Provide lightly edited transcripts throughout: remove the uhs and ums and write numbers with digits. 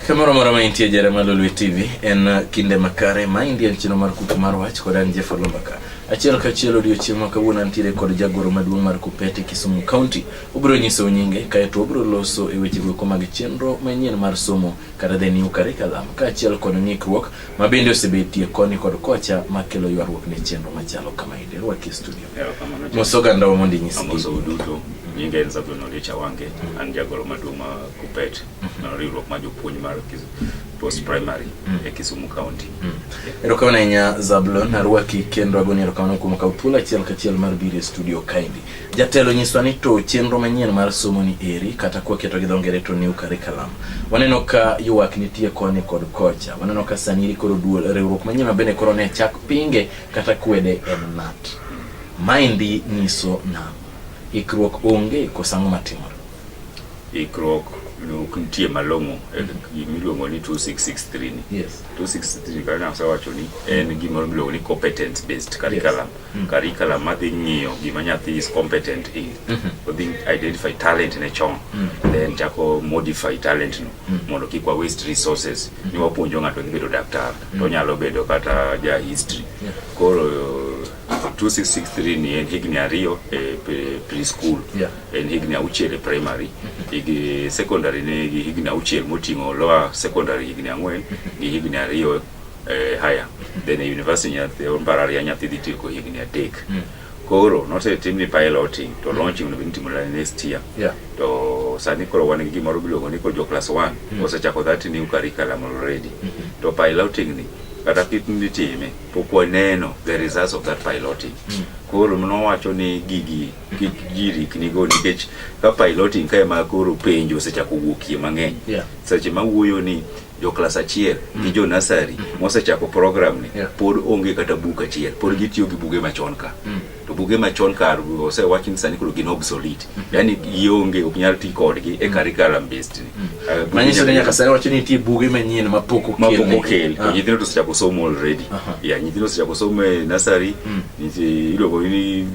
Kamoro amora ma intie jere mar Lolwe TV en kinde makare ma indie en chenro mar kuku mar wach kod an Jeff Olumbaka. Achiel kachiel odiochieng' ma kawuono antiere kod jagoro maduong' mar Kupet e Kisumu County. Obiro nyisou nyinge kaeto obiro loso e weche goeko mag chenro manyien mar somo kata the new curriculum kaachiel kod ng'ikruok ma bende osebetie koni kod kocha makelo ywaruok ne chenro machalo kamaendi. Rwaki e studio. Erokamano. Mos ogandawa mondo inyisgi. Amosou duto. Nyinga en Zablon Oliech Awange. An jagoro maduong' ma Kupet, mano riwruok mar jopuonj mar post primary e Kisumu County. Erokamano ahinya Zablon, arwaki kendo agoni erokamano kuom kawo thuolo achiel kachiel mar biro e studio kaendi. Jatelo nyiswa ni to chenro manyien mar somo ni eri kata kwaketo gi dho ngere to new curriculum. Waneno ka ywak nitie koni kod kocha. Waneno ka sani koro duol riwruok manyien ma bende koro ne chak pinge kata kwede en KNUT. Maendi nyiso nang'o? Ikruok onge koso ang'o matimore? Ikruok ok nitie malong'o e gimiluongo ni 2663 ni. 2663 kaka nasewacho ni en gimoro miluongo ni competence based curriculum. Curriculum madhi ng'iyo gima nyathi is competent in. Odhi identify talent ne chon. Then chako modify talent no mondo kik wa waste resources. Ni wapuonjo ng'ato dhi bedo daktar to onyalo bedo kata ja history. Koro 2663 ni en higni 2 e preschool. En higni 6 e primary. Higi secondary ne gi higni 6 moting'o lower secondary higni 4 gi higni 2 higher. Then e university nyathi mbalariany nyathi dhi tieko higni 3. Koro nosetim ni piloting to launching onego nitimo next year. To sani koro wan gi gimoro miluongo ni koro jo class 1 osechako that new curriculum already. To piloting ni kata kit nitime pok waneno the results of that piloting. Koro nowacho ni gigi kik ji riknigo nikech ka piloting ka ema koro penjo osechako wuokie mang'eny. Seche ma wuoyo ni jo klas 1 gi jo nursery mosechako program ni pod onge kata buk achiel, pod gitiyo gi buge machon ka. To buge machon ka osewach ni sani koro gin obsolete. Yani gionge, ok nyal ti kodgi e curriculum based ni. Manyiso ni nyaka sani wacho ni nitie buge manyien mapok okel. Mapok okel. To nyithindo to osechako somo already. Yeah, nyithindo osechako somo e nursery, nitie iluongo ni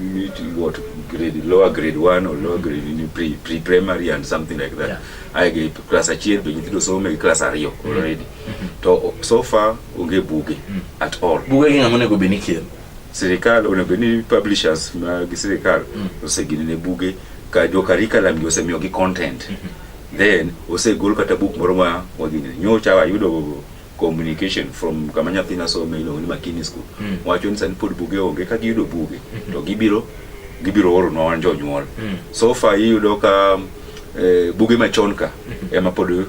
what grade, lower grade 1 or lower grade ni pre primary and something like that. Ae gi class 1 be nyithindo somo e class 2 already. To so far onge buge at all. Buge gi ng'ama onego bed ni kelo? Sirikal onego bed ni publishers mag sirikal oseginene buge ka jo curriculum gi osemiyo gi content. Then osegol kata buk moro ma wadhi nyocha wayudo communication from kama nyathina some iluongo ni Makini School. Wacho ni sani pod buge onge, ka giyudo buge to gibiro oronwa wan jonyuol. So far iyudo ka buge machon ka ema pod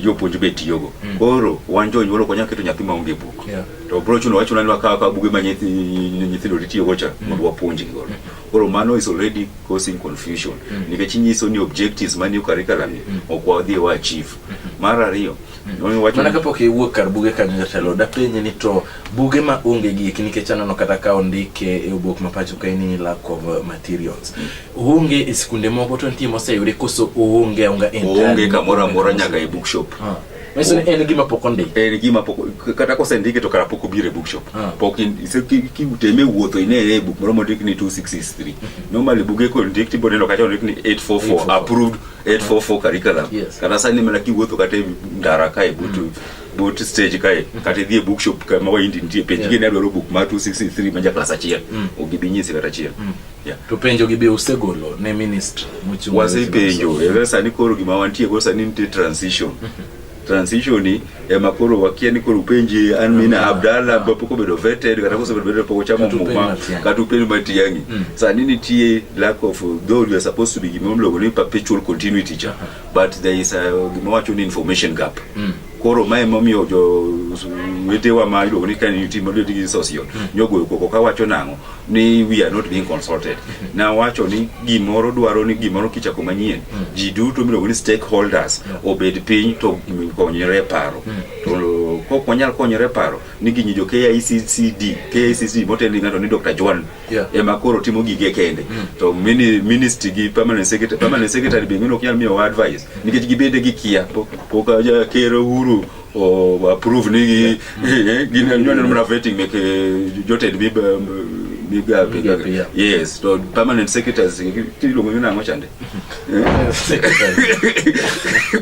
jopuonj be tiyogo. Koro wan jonyuol ok wanyal keto nyathi maonge buk. To bro chuno wachuna ni wakaw akawa buge ma nyithindo tiyogo cha mondo wapuonjgi godo. Koro mano is already causing confusion. Nikech inyiso ni objectives manie curriculum ni ok wadhi wa achieve. Mar ariyo, wacho Mana kapok iwuok kar buge kanyo jatelo, dapenji ni to buge ma onge gi eki nikech aneno kata ka ondike e obok ma pacho kae ni lack of materials. Onge e skunde moko to nitie moseyude koso oonge aonga entirely? Oonge kamoro amora nyaka e bookshop. Manyiso ni en gima pok ondiki. En gima pok, kata kosendike to kara pok obiro e bookshop. Pok kiteme wuotho ine e book moro mondik ni 2663. Normally buge kondik tibo neno kacha ondik ni 844 approved 844 curriculum. Kata sani mana kiwuotho kata e ndara kae but stage kae kata idhi e bookshop kama Wahindi nitie penj gi ne dwaro book mar 2663 ma ja class 1. Ok gibi nyisi kata achiel. To penjo gi be usegolo ne ministry mochung' ne weche mag Wasepenjo. somo? Sani koro gima wantie go sani nitie transition. Transition ni ema koro wakia ni koro upenji Amina Abdalla ba pok obedo vetted kata kosebedo vetted pok ochamo Kata upenj muma Matiang'i. kata upenj Matiang'i. Sani nitie lack of, though we are supposed to be gima iluongo ni perpetual continuity cha, but there is a gima wacho ni information gap. Koro mae emomiyo jo wetewa ma iluongo ni KNUT ma gi social nyogoyo koko kawacho nang'o ni we are not being consulted. Nawacho ni gimoro dwaro ni gimoro kichako manyien ji duto miluongo ni stakeholders obed piny to konyre e paro. To kok wanyal konyore e paro ni ginyi jo KICCD, KICC motel gi ng'ato ni Dr. Juan ema koro timo gige kende. To ministry gi permanent secretary, permanent secretary be ng'eno ok nyal miyowa advice nikech gibende gikia pok Ker Uhuru o approve ni gi gin neno mana vetting mek jotend migape Migape, yeah. Yes, to permanent secretaries iluongo ni nang'o chande? Secretary.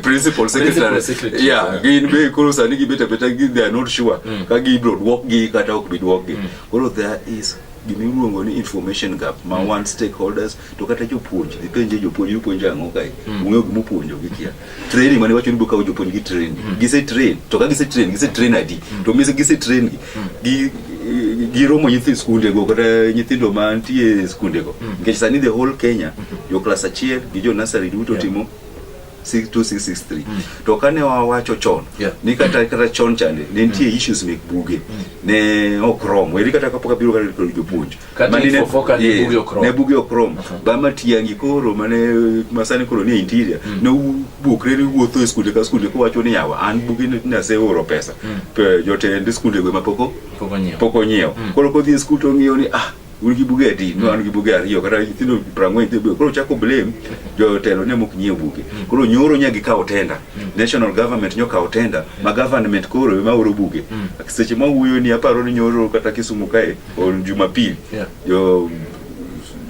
Principal secretary. Principal secretary, Yeah, yeah. gin be koro sani gibet abeta gi they are not sure ka gibiro duokgi kata ok bi duokgi. Koro there is gimiluongo ni information gap ma wan stakeholders to kata jopuonj dhi penje jopuonj upuonjo ang'o kae ung'eyo gima upuonjo gikia training mane wacho ni biro kawo jopuonj gi train gise train to ka gise train gise train adi to mise gise train gi gi giromo nyithi skundego kata nyithindo mantie e skundego nikech sani the whole Kenya jo klas achiel gi jo nursery duto timo 2663 to kane wawacho chon ni kata kata chon chande ne nitie issues mek buge ne ok rom eri kata kapok abiro kata kod jopuonj Kata Mane ne- 844 ka ne yes, buge ok rom. ne buge ok rom ba Matiang'i koro mane masani koro ni e interior ne bukre ni wuotho e skunde ka skunde kowacho ni yawa an buge ne naseoro pesa Pe- jotend skunde go ema pok o- Pok onyiew. pok onyiewo koro kodhi e skul to ong'iyo ni ah un gi buge adi no an gi buge ariyo kata nyithindo 40 nyithindo buge koro chako blame jotelo ne mok nyiew buge koro nyoro nya gikawo tenda national government nyokawo tenda ma government koro ema oro buge seche ma wuoyo ni aparo ni nyoro kata Kisumu kae on Jumapili jo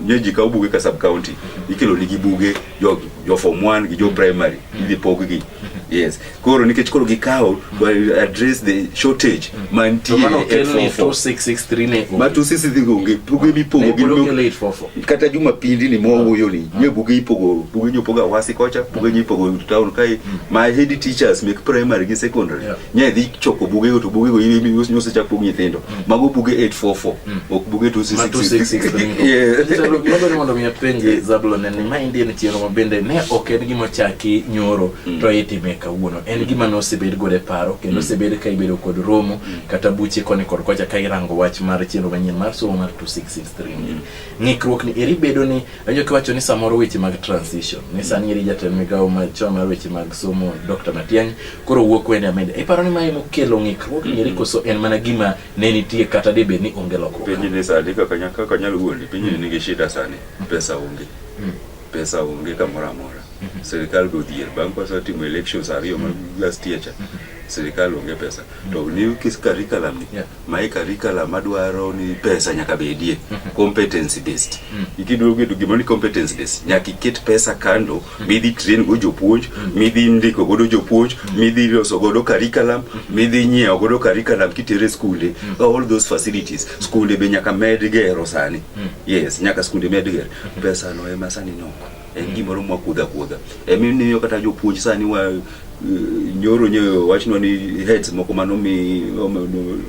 nye ji kawo buge ka sub county ikelo nigi buge jo, jo form 1 gi jo primary idhi pog gi yes koro nikech koro gikawo to address the shortage mantie To mano e okel ni 844. 2663 ne onge. ma 2663 onge buge mipogo Ne gin pod mo- okel 844. kata jumapindi ni mwawuoyo ni nye buge ipogo buge nyopogo awasi kocha buge nyipogo town kae ma head teachers mek primary gi secondary Yeah. nye dhi choko bugego to bugego nyosechak pog nyithindo mago buge 844 ok buge Ma 2663 2663. Yeah. Jatelo, gima dwaro mondo mi apenji Zablon en ni maendi en chenro ma bende ne ok en gima ochaki nyoro to itime kawuono. En gima nosebed godo e paro kendo osebed ka ibedo kod romo kata buche koni kod kocha ka irango wach mar chenro manyien mar somo mar 2663 ni. Ng'ikruok ni eri bedo ni awinjo kiwacho ni samoro weche mag transition ni sani eri jatend migawo machon mar weche mag somo Dr. Matiang'i koro wuok wende amede. Iparo ni mae mokelo ng'ikruok ni eri koso en mana gima ne nitie kata debed ni onge lokruok? Piny ni sani kaka kaka nyalo wuondi piny ni nigi shida sani pesa onge pesa onge kamoro amora sirikal be odhier bang' kwasetimo elections ariyo ma last year cha sirikal onge pesa to new kis curriculum ni mae curriculum madwaro ni pesa nyaka bedie competency based ikidwa bedo gimoro ni competence based nyaka iket pesa kando midhi train go jopuonj midhi ndiko godo jopuonj midhi loso godo curriculum midhi nyiewo godo curriculum kitere skunde all those facilities skunde be nyaka med gero sani yes nyaka skunde med gero pesa no ema sani nok en gimoro mwakudho akudha emimiyo kata jopuonj sani wa nyoro nye wachnwa ni heads moko manomi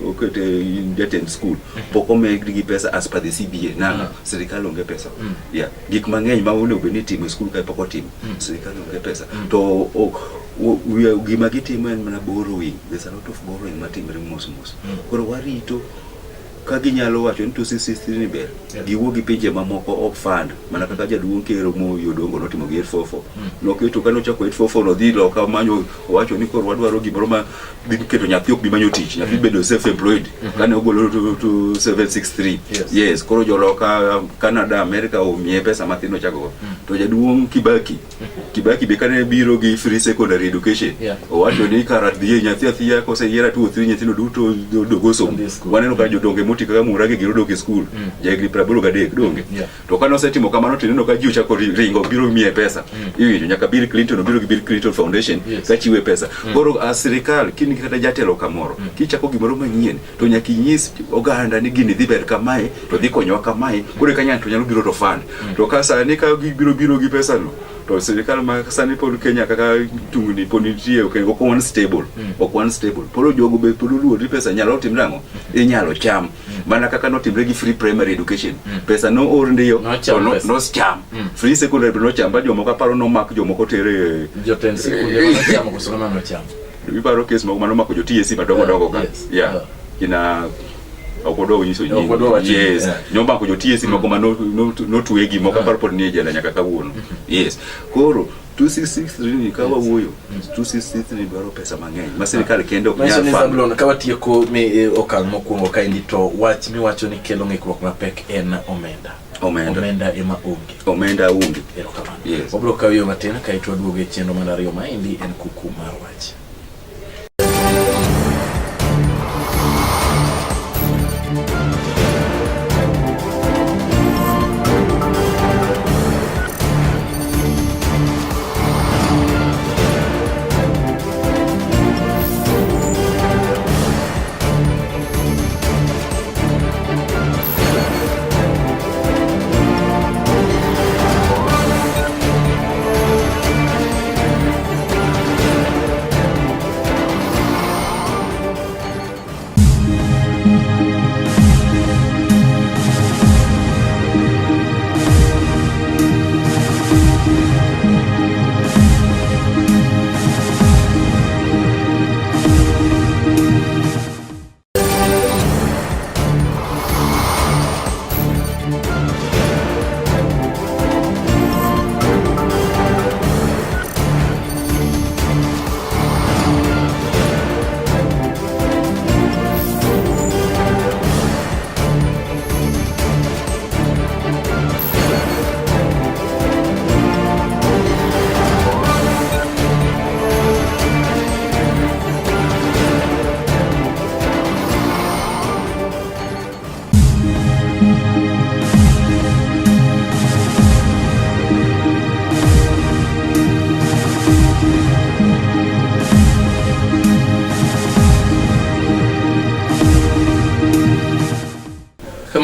okete jatend skul pok omedgi pesa as per the CBA nang'o sirikal onge pesa yeah gik mang'eny ma onego bed ni itimo e skul kae pok otim sirikal onge pesa to gima gitimo en mana borrowing there's a lot of borrowing matimre mos mos koro warito ka ginyalo wacho ni 2663 ni ber giwuo gi pinje mamoko ok fund mana kaka jaduong' ker Moi Odongo notimo gi 844 noketo ka nochako 844 nodhi loka manyo owacho ni koro wadwaro gimoro ma dhi keto nyathi ok bi manyo tich nyathi bedo self employed kane ogolo to 763 yes koro joloka Canada America omiye pesa mathin ochako go to jaduong' Kibaki Kibaki be kane biro gi free secondary education owacho ni kara dhiye nyathi athiya koseyiera two three nyithindo duto dogo somo waneno ka jodonge moti kaka Murage giro dok e skul jahigni 83 donge to kane osetimo kamano to ineno ka ji ochako ringo biro miye pesa iwinjo nyaka Bill Clinton obiro gi Bill Clinton Foundation ka chiwe pesa koro a sirikal kin kata jatelo kamoro kichako gimoro manyien to nyaka inyis oganda ni gini dhi ber kamae to dhi konyowa kamae koro eka ng'ato nyalo biro to fund to ka sani ka gibiro biro gi pesano to sirikal ma sani pod Kenya kaka tungni pod nitie ok ok wan stable ok wan stable pod jogo be pod oluor ni pesa nyalo timre ang'o inyalo cham mana kaka notimre gi free primary education pesa noor ndiyo Nocham to no- pesa. nocham free secondary be nocham ba jomoko aparo nomak jomoko tere Jotend sikunde manochamo koso ng'ama nochamo? iparo kes moko manomako jo TSC madongo dongo ka Yes. yeah Yeah. kina ok wadwa nyiso nying Ok wadwa wacho nying, yes yeah. nomako jo TSC moko ma notwegi moko aparo pod nie jela nyaka kawuono yes koro 2663 ni ka wawuoyo 2663 dwaro pesa mang'eny ma sirikal kende ok Manyiso nyal ni fund. Zablon, ka watieko mi e, okang' mokwongo kaendi to wach miwacho ni kelo ng'ikruok mapek en omenda. Omenda. Omenda ema onge. Omenda onge. Erokamano. Yes. Wabiro kawo yo matin kaeto waduogo e chenro mar ariyo maendi en kuku mar wach.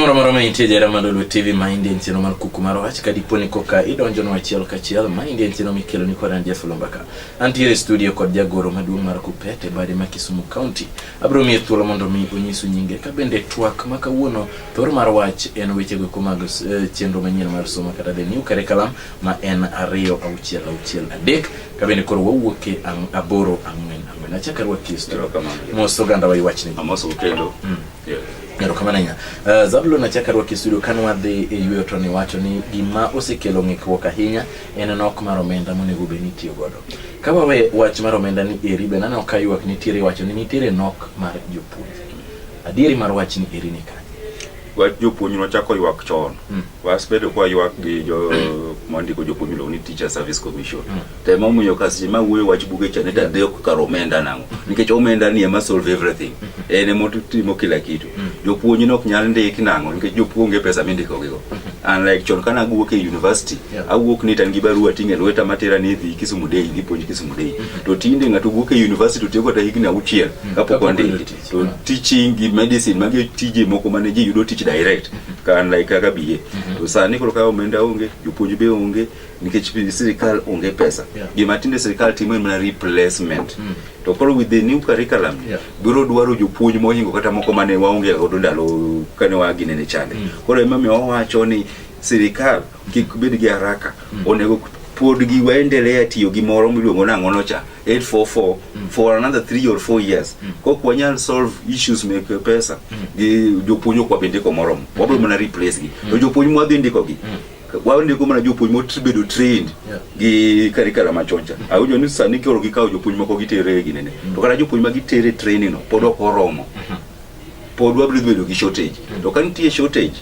Kamoro amora ma intie jahera mar Lolwe TV, maendi en chenro mar Kuku mar Wach. Ka dipo ni koka idonjonwa achiel kachiel, maendi en chenro mikeloni kod an Jeff Lombaka. Antiere e studio kod jagoro maduong' mar Kuppet e bade ma Kisumu County. Abiro miye thuolo mondo mi onyisu nyinge ka bende twak ma kawuono thor mar wach en wechego eko mag chenro manyien mar somo kata the new curriculum ma en 2 6 6 3 ka bende koro wawuok e 8 4 4. Achak arwaki e studio. Erokamano. Mos oganda wa iwachni. Amoso kendo. Yeah. Erokamano ahinya. Zablon, achak arwaki e studio. Kane wadhi e yweyo to niwacho ni gima osekelo ng'ikruok ahinya en nok mar omenda monego bed ni itiyo godo. Ka wawe wach mar omenda ni eri bende aneno ka ywak nitiere wacho ni nitiere nok mar jopuonj. Adieri mar wach ni eri ni kanye? Wach jopuonj nochako ywak chon. Wasebedo kwa ywak gi jo mandiko jopuonj miluongo ni Teacher Service Commission. To ema omiyo ka seche ma wuoyo wach buge cha ne tadhiyo kar omenda nang'o? Nikech omenda ni ema solve everything. En ema otimo kila kitu. Jopuonj ne ok nyal ndik nang'o? Nikech jopuonj onge pesa mindiko gigo. Unlike chon kana awuok e university, awuok ni to an gi barua ating'o e lweta matera ni idhi Kisumu Day, idhi puonj Kisumu Day. To tinde ng'ato wuok e university to tieko kata higni 6 kapok ondiki. To teaching gi medicine magi tije moko mane ji yudo tich direct ka unlike kaka BA. To sani koro ka omenda onge, jopuonj be onge nikech sirikal onge pesa. Gima tinde sirikal timo en mana replacement. To koro with the new curriculum biro dwaro jopuonj mohingo kata moko mane waonge godo ndalo kane waginene chande. Koro emomiyo wawacho ni sirikal kik bed gi haraka. Onego pod gi waendelea tiyo gi moro miluongo nang'ono cha 844 for another 3 or 4 years. Kok wanyal solve issues mek pesa gi jopuonj ok wabi ndiko moromo. Wabiro mana replace gi. To jopuonj mwadhi ndiko gi wandiko mana jopuonj mobedo trained gi curriculum machon cha. Awinjo ni sani koro gikawo jopuonj moko gitere ginene. To kata jopuonj ma gitere training no pod ok oromo. Pod wabiro bedo gi shortage. To ka nitie shortage,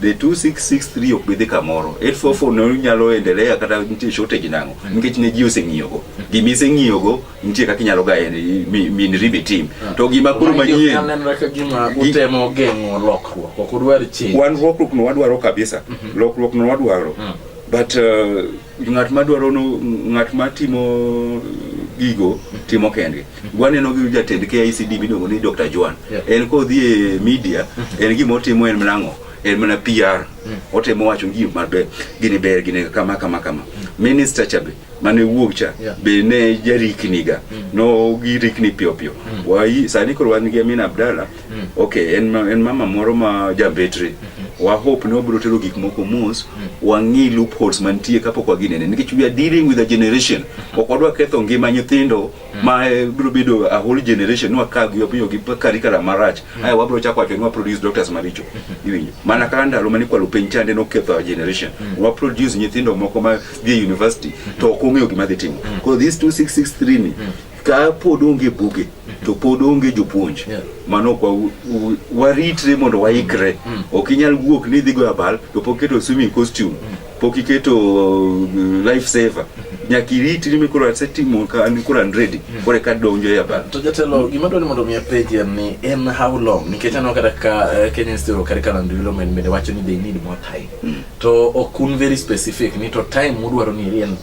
the 2663 ok bi dhi kamoro. 844 no nyalo endelea kata nitie shortage nang'o? Nikech ne ji oseng'iyogo. Gima iseng'iyogo nitie kaka inyalo gaye min ribi tim. To gima koro manyien nenore ka gima utemo geng'o lokruok, ok udwar change. Wan lokruok no wadwaro kabisa. Lokruok no wadwaro. But ng'at madwaro no, ng'at matimo gigo timo kendgi. Waneno gi jatend KICD miluongo ni Dr. Juan. En kodhi e media, en gima otimo en mana ang'o? En mana PR. Otemo wacho gima maber, gini ber, gini kama kama kama. Minister cha be mane wuok cha be ne jarikni ga. No girikni piyo piyo. Wai sani koro wan gi Amina Abdalla. Okay, en mama moro ma jambetre. Wa hope ni obiro tero gik moko mos, wang'i loopholes mantie kapok waginene. Nikech we are dealing with a generation. Ok wadwa ketho ngima nyithindo ma biro bedo a whole generation ni wakaw gi wamiyo gi curriculum marach. Aya wabiro chako wacho ni wa produce doctors maricho. Iwinjo? Mana kaka ndalo mane ikwalo penj chande noketho our generation. Wa produce nyithindo moko ma dhi e university to ok ong'eyo gima dhi timo. Koro this 2663 ni ka pod onge buge to pod onge jopuonj. Mano ok waritre mondo waikre. Ok inyal wuok ni idhi goyo abal to pok iketo swimming costume. Pok iketo life saver. Nyaka iritri mi koro asetimo ka an koro an ready. Koro eka donjo e abal. To jatelo, gima dwaro ni mondo mi apenji en ni en how long? Nikech aneno kata ka Kenya Institute of Curriculum Development bende wacho ni they need more time. To ok un very specific ni to time mudwaro ni eri en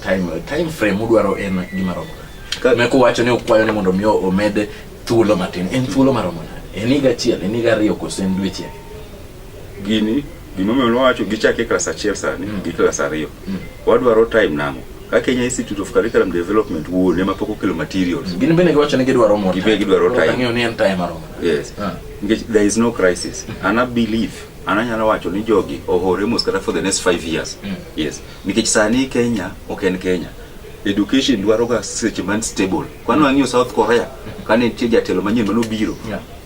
time frame mudwaro en gima romo nade? Meko wacho ni ukwayo ni mondo mi omed thuolo matin. En thuolo maromo nade? En higa achiel, en higa ariyo koso en dweche? Gini gimomiyo wawacho gichake klas 1 sani gi klas 2. Wadwaro time nang'o? Ka Kenya Institute of Curriculum Development wuon ema pok okelo materials. Gin bende giwacho ni gidwaro more time. Gidwaro time. Ang'eyo ni en time maromo nade. Yes. Nikech there is no crisis. And I believe, an anyalo wacho ni jogi ohore mos kata for the next 5 years. Yes. Nikech sani Kenya ok en Kenya. Education dwaro ga seche man stable. Kwano ang'iyo South Korea, kane nitie jatelo manyien manobiro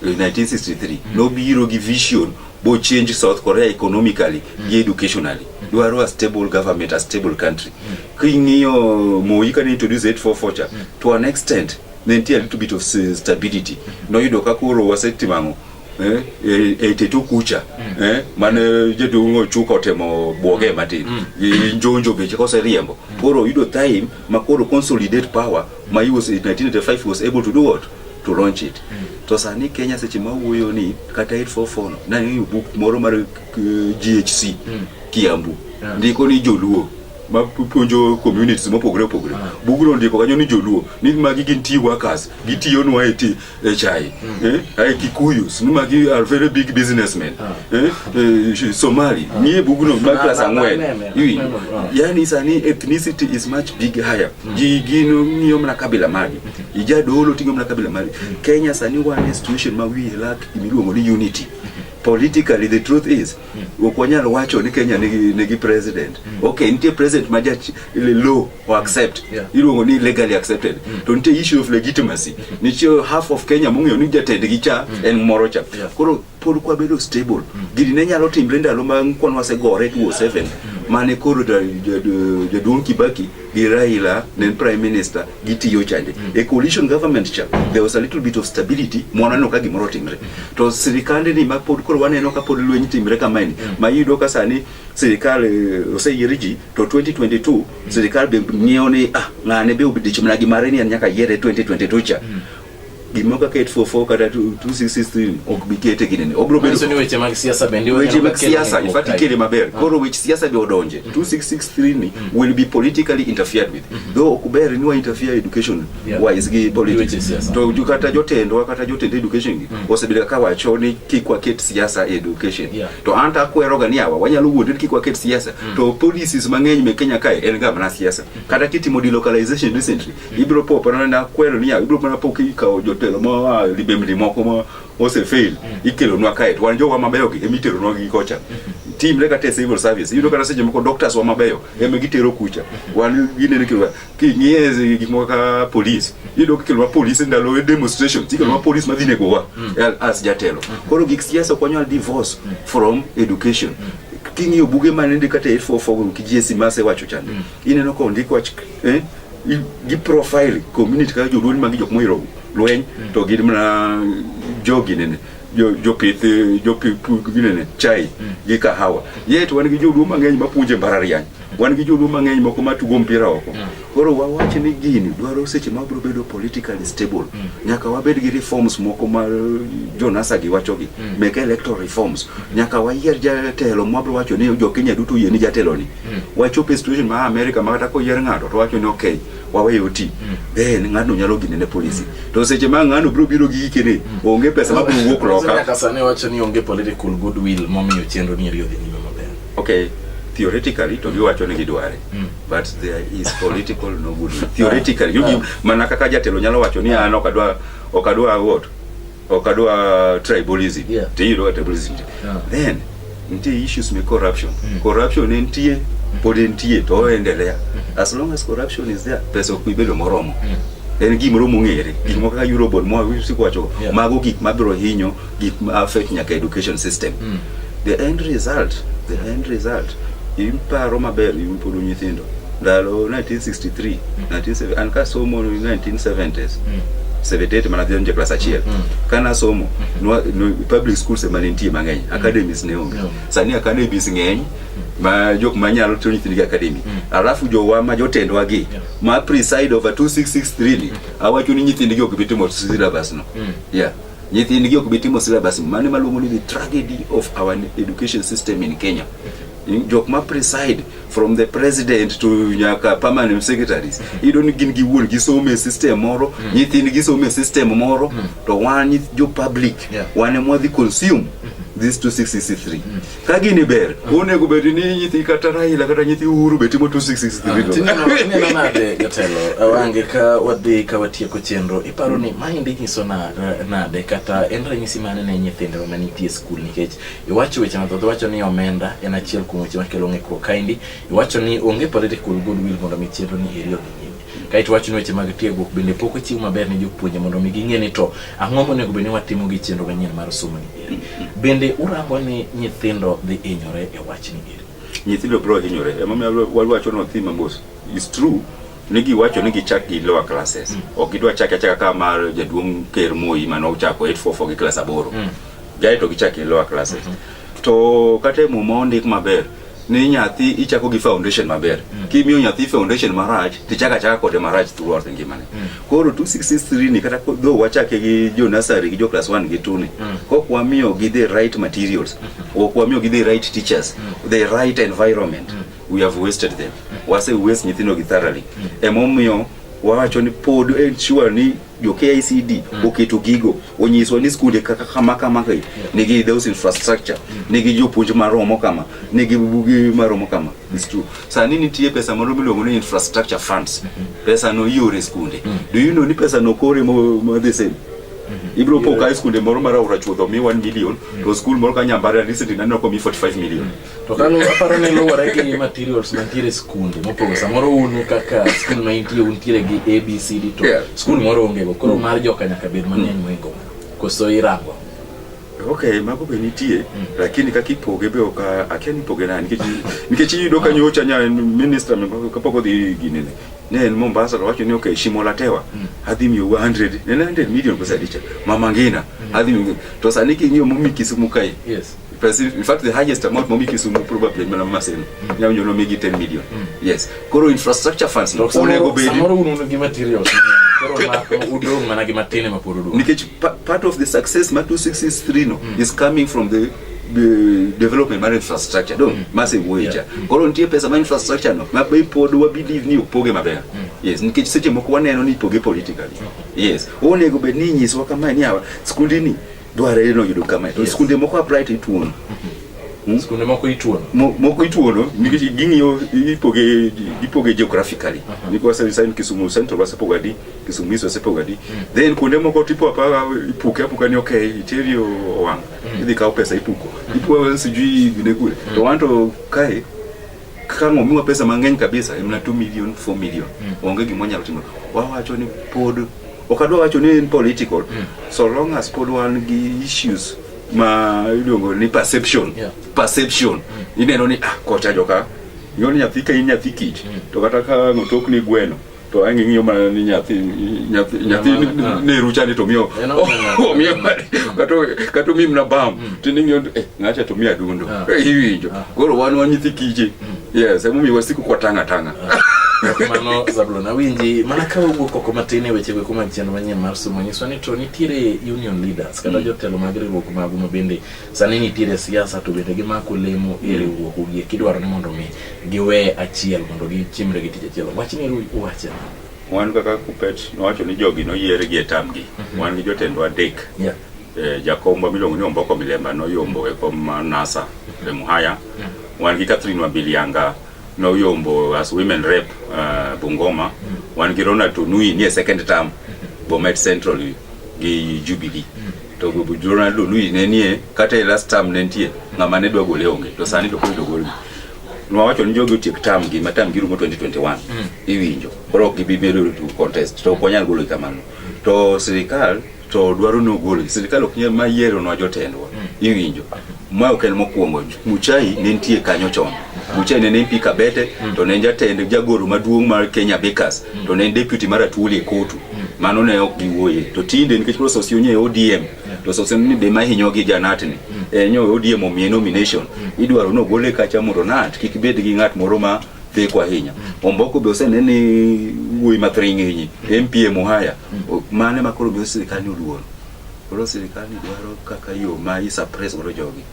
1963, nobiro gi vision bo change South Korea economically gi educationally. Dwaro a stable government, a stable country. King'iyo Moi kane introduce 844 cha, to an extent ne nitie a little bit of stability. Noyudo ka koro wasetimo ang'o? 82 kucha mane jaduong' Ochuka otemo buoge matin gi Njonjo be koseriembo koro oyudo time ma koro consolidate power ma he was in 1985 he was able to do what? To launch it. To sani Kenya seche ma wuoyo ni kata 844 no nang'iyo buk moro mar GHC Kiambu ndiko ni joluo Ma puonjo communities mopogore opogore. Bugno ondiko kanyo ni joluo ni magi gin tea workers, gitiyonwa e tea e chai. Ai Kikuyus ni magi are very big businessmen. Somali nie bugno mar class 4. Iwinjo? Yani sani ethnicity is much big higher. Ji gin ng'iyo mana kabila magi. Ijadolo ting'o mana kabila magi. Kenya sani wan e situation ma we lack gimiluongo ni unity. Politically, the truth is, ok wanyal wacho ni Kenya nigi president. Okay, nitie president ma jach law o accept. Iluongo ni legally accepted. To nitie issue of legitimacy. Nitie half of Kenya mong'eyo ni jatendgi cha en moro cha. Koro pod kwabedo stable. Gini ne nyalo timre ndalo ma kwan wasegore 2007 mane koro jaduong' Kibaki gi Raila ne en prime minister gitiyo chande. E coalition government cha there was a little bit of stability mwaneno ka gimoro timre. To sirikande ni ma pod koro waneno ka pod lweny timre kamaeni ma iyudo ka sani sirikal oseyier ji to 2022 sirikal be ng'iyo ni ng'ane be obidich mana gi mare ni en nyaka yiere 2022 cha. Gimoro kaka 844 kata 2663 ok bi kete ginene. Obiro bedo Manyiso ni weche mag siasa bende weche mag siasa, in fact ikele maber. Koro weche siasa be odonje. 2663 ni will be politically interfered with. Though ok ber ni wa interfere education wise gi politics. Weche siasa. To kata jotendwa kata jotend education gi osebedo ka wacho ni kik waket siasa e education. To an to akwero ga ni yawa wanyalo wuonde ni kik waket siasa. To policies mang'eny me Kenya kae en ga mana siasa. Kata kitimo delocalization recently, ibiro po pana na kwero ni yawa ibiro mana po kikawo jotelo ma libembni moko ma ose fail ikelonwa kae to wan jowa mabeyo gi emiteronwa gi kocha. Timre kata e civil service, iyudo kata seche moko doctors wa mabeyo ema gitero kucha. Wan gineno kelo king'iye gik moko kaka police, iyudo kikelonwa police ndalo demonstration, tikelonwa police madhi negowa as jatelo. Koro gik siasa ok wanyal divorce from education. King'iyo buge mane ndik kata 844 gi GSE masewacho chande, ineno ka ondik wach gi profile community kaka joluo ni magi jok mohero lweny to gin mana jogi nene jopith ginene chai gi kahawa. Yet wan gi joluo mang'eny mapuonjo e mbalariany, wan gi joluo mang'eny moko matugo mpira oko. Koro wawach ni gini dwaro seche ma wabiro bedo politically stable. Nyaka wabed gi reforms moko ma jo-NASA gi wachogi, mek electoral reforms. Nyaka wayier jatelo mwabiro wacho ni jo Kenya duto oyie ni jatelo ni. Wachop e situation ma America ma kata koyier ng'ato to wacho ni okay, waweyo oti. Then ng'atno nyalo ginene policy. To seche ma ng'ano biro biro gi gikene, onge pesa ma biro wuok loka. Nyaka sani wacho ni onge political goodwill momiyo chenro ni eri odhi nyime maber. Okay, theoretically to giwacho ni gidware. But there is political no goodwill. Theoretically, mana kaka jatelo nyalo wacho ni an ok adwa what? Ok adwa tribalism. To iyudo ka tribalism nitie. Then nitie issues me corruption. Corruption entie, pod entie to oendelea. As long as corruption is there, pesa ok bi bedo moromo. En gimoro mong'ere. Gik moko kaka Eurobond mwa wacho, mago gik mabiro hinyo, gik ma affect nyaka education system. The end result, imparo maber in pod un nyithindo. Ndalo 1963, 1970, an kasomo 1970s, 78 mana dhi class achiel. Kana somo, public schools ema ne nitie mang'eny, academies ne onge. Sani academies ng'eny, ma jok manyalo tero nyithindgi academy. Alafu jowa ma jotendwa gi, ma preside over 2663 ni, awacho ni nyithindgi ok bi timo syllabus no. Yeah. Nyithindgi ok bi timo syllabus. Mano ema luongo ni the tragedy of our education system in Kenya. Jok ma preside from the president to nyaka permanent secretaries, iyudo ni gin giwuon gisomo e system moro, nyithindgi somo e system moro, to wan jo public wan ema wadhi consume this 2663. Ka gini ber, onego bed ni nyithi kata Raila kata nyithi Uhuru be timo 2663. Tineno nade jatelo Awange ka wadhi ka watieko chenro, iparo ni maendi nyiso nade kata en ranyisi mane ne nyithindo manitie e skul, nikech iwacho weche mathoth, iwacho ni omenda en achiel kuom weche makelo ng'ikruok kaendi, iwacho ni onge political goodwill mondo mi chenro ni eri odhi nyime, kaeto iwacho ni weche mag tiegruok bende pok ochiw maber ne jopuonje mondo mi ging'e ni to ang'o monego bed ni watimo gi chenro manyien mar somo ni eri. Bende urango ni nyithindo dhi hinyore e wachni eri? Nyithindo biro hinyore, emomiyo wawacho ni odhi mabos. It's true ni giwacho ni gichak gi lower classes. Ok gidwa chak achaka ka mar jaduong' Ker Moi mane ochako 844 gi class 8. Gae to gichak gi lower classes. To kata e Muma ondik maber ni nyathi ichako gi foundation maber. Kimiyo nyathi foundation marach, tichako achaka kode marach throughout ngimane. Koro 2663 ni kata though wachake gi jo nursery gi jo class 1 gi 2 ni, kok wamiyo gi the right materials, ok wamiyo gi the right teachers, the right environment, we have wasted them. Wase waste nyithindo gi thoroughly. Emomiyo wawacho ni pod ensure ni jo KICD oketo gigo onyiswa ni skunde kaka kama kama ka nigi those infrastructure, nigi jopuonj maromo kama, nigi buge maromo kama. It's true. Sani nitie pesa moro miluongo ni infrastructure funds. Pesa no ioro e skunde. Do you know ni pesa no kore mo, mo the same? Ibro po ka skunde moro mar Aora Chuodho mi 1 million, to skul moro ka Nyambare recently naneno komi 45 million. To kalo aparo ni luwore gi materials mantiere e skunde mopogore. Samoro un kaka skul ma intie untiere gi A, B, C, D to skul moro onge go. Koro mar joka nyaka bed mang'eny mohingo mano. Koso irango. Okay, mago be nitie, lakini kaka ipoge be ok akia ni ipoge nani nikech nikech iyudo ka nyocha nya minister kapok odhi ginene ne en Mombasa to wacho ni okay Shimo la Tewa adhi miyo 100 ne en 100 million pesa adicha Mama Ngina adhi miyo to sani king'iyo momi Kisumu kae. Pesa, in fact the highest amount momi Kisumu probably mana Maseno nyalo nyono migi 10 million. Yes, koro infrastructure funds To onego bedi samoro un un gi materials mang'eny. Koro ma udong' mana gi matin ema pod udwaro. Nikech part of the success ma 2663 no is coming from the development mar infrastructure do masewuoye cha. Koro nitie pesa ma infrastructure no ma be pod wa believe ni opoge maber. Yes, nikech seche moko waneno ni ipoge politically. Yes, onego bed ni inyiswa kamae ni awa skundi ni dwarre ni oyudo kamae to skunde moko apply to ituono. Skunde moko ituono. Moko ituono nikech ging'iyo ipoge ipoge geographically. Nikech wase Kisumu Central wasepogo adi, Kisumu East wasepogo adi. Then kuonde moko tipo apa ipuke apuka ni okay iteri owang' idhi kaw pesa ipuko. Ipuko sijui gine kure. To wan to kae ka ng'o miwa pesa mang'eny kabisa en mana 2 million 4 million. Onge gima wanyalo timo. Wawacho ni pod ok adwa wacho ni en political so long as pod wan gi issues ma iluongo ni perception. Perception ineno ni ah kocha joka ing'eyo ni nyathi ka in nyathi kich to kata ka ang' otokni gweno to ang' ing'iyo mana ni nyathi nyathi nyathi ne rucha ni to miyo En ok omiyo kata kata omi mana bam to ing'iyo eh ng'acha to miya adundo. Iwinjo koro wan wan nyithi kiche. Yes, emomiyo wasiko kwatang' atang'a. Mano Zablon awinji mana ka wawuok oko matin e weche go mag chenro manyien mar somo nyiswa ni to nitiere union leaders kata jotelo mag riwruok magu ma bende sani nitiere e siasa to bende gimako lemo e riwruok gi kidwaro ni mondo mi giwe achiel mondo gichimre gi tich achiel. Wachni uwache. Wan kaka Kuppet nowacho ni jogi noyier gi e tamgi. Wan gi jotendwa adek. Jakombwa miluongo ni Omboko Milemba noyombo e kom mar NASA e Muhaya. Wan gi Catherine Wambilianga noyombo as women rep Bungoma. Wan gi Ronald Tonui nie second term Bomet Central gi Jubilee. To Ronald Tonui ne nie kata e last term ne nitie ng'ama ne dwa gole onge to sani to koro idwa Nwawacho ni jogi otiek term gi ma term gi rumo 2021. Iwinjo. Koro ok gibi bedo to contest to ok wanyal golo kamano. To sirikal to dwaro ni ogol. Sirikal ok nyal ma yieronwa jotendwa. Iwinjo. Ma ok en mokwongo. Muchai ne nitie kanyo chon. Muchai ne en MP Kabete to ne en jatend jagoro maduong' mar Kenya Bakers to ne en deputy mar Atwoli e Kotu. Mano ne ok giwuoye. To tinde nikech koro Sossion e ODM to Sossion ni be mahinyo gi Janat ni. Enyo ODM omiye nomination. Idwaro ni ogole kacha mondo Nat kik bed gi ng'at moro ma theko ahinya. Omboko be osene ni wuoyi mathring'inyi MP e Muhaya. Mane ma koro miyo sirikal ni oluoro. Koro sirikal ni dwaro kaka yo ma i suppress godo jogi.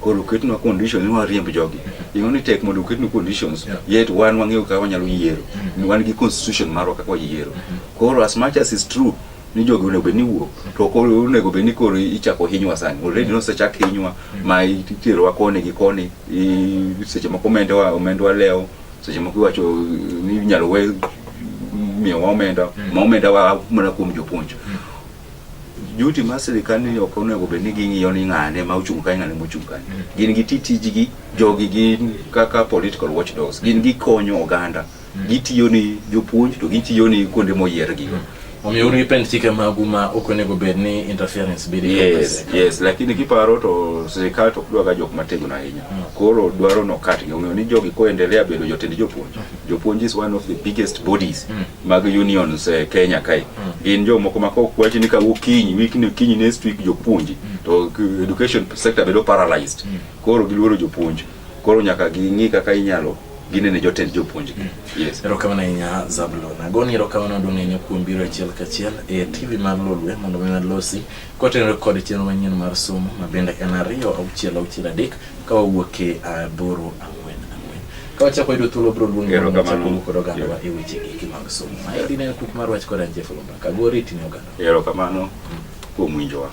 Koro oketnwa condition ni wariemb jogi. Ing'o ni tek mondo oketnu conditions yet wan wang'eyo kaka wanyalo yiero. Wan gi constitution marwa kaka wayiero. Koro as much as is true ni jogi onego bed ni wuok to ok onego bed ni koro ichako hinywa sani. Already nosechak hinywa ma iterowa koni gi koni. Seche moko omendwa omendwa lewo, seche moko iwacho ni inyalo we miyowa omenda ma omenda wa mana kuom jopuonj. Duty mar sirikal ni ok onego bed ni ging'iyo ni ng'ane ma ochung' kae ng'ane mochung' kae. Gin gi tijgi, jogi gin kaka political watchdogs. Gin gikonyo oganda. Gitiyo ni jopuonj to gitiyo ni kuonde moyiergigo. Omiyo un gi pend chike magu ma ok onego bed ni interference bedo e Yes, yes, lakini kiparo to sirikal to ok dwa ga jok mategno ahinya. Koro dwaro nokat gi. Ong'eyo ni jogi koendelea bedo jotend jopuonj. Jopuonj is one of the biggest bodies mag unions e Kenya kae. Gin jomoko ma kok wach ni kawuok kiny, week ni kiny next week jopuonj to education sector bedo paralyzed. Koro giluoro jopuonj. Koro nyaka ging'i kaka inyalo ginene jotend jopuonj gi. Yes. Erokamano ahinya Zablon. Agoni erokamano maduong' ahinya kuom biro achiel kachiel e TV mar Lolwe mondo mi walosi kotenore kod chenro manyien mar somo ma bende en 2 6 6 3 ka wawuok e 8 4 4. Ka wachako yudo thuolo bro luongi mondo wachak Erokamano. wuo kod ogandawa e weche giki mag somo. Maendi ne en kuk mar wach kod an Jeff Olumba. Kagori tine oganda. Erokamano kuom winjowa.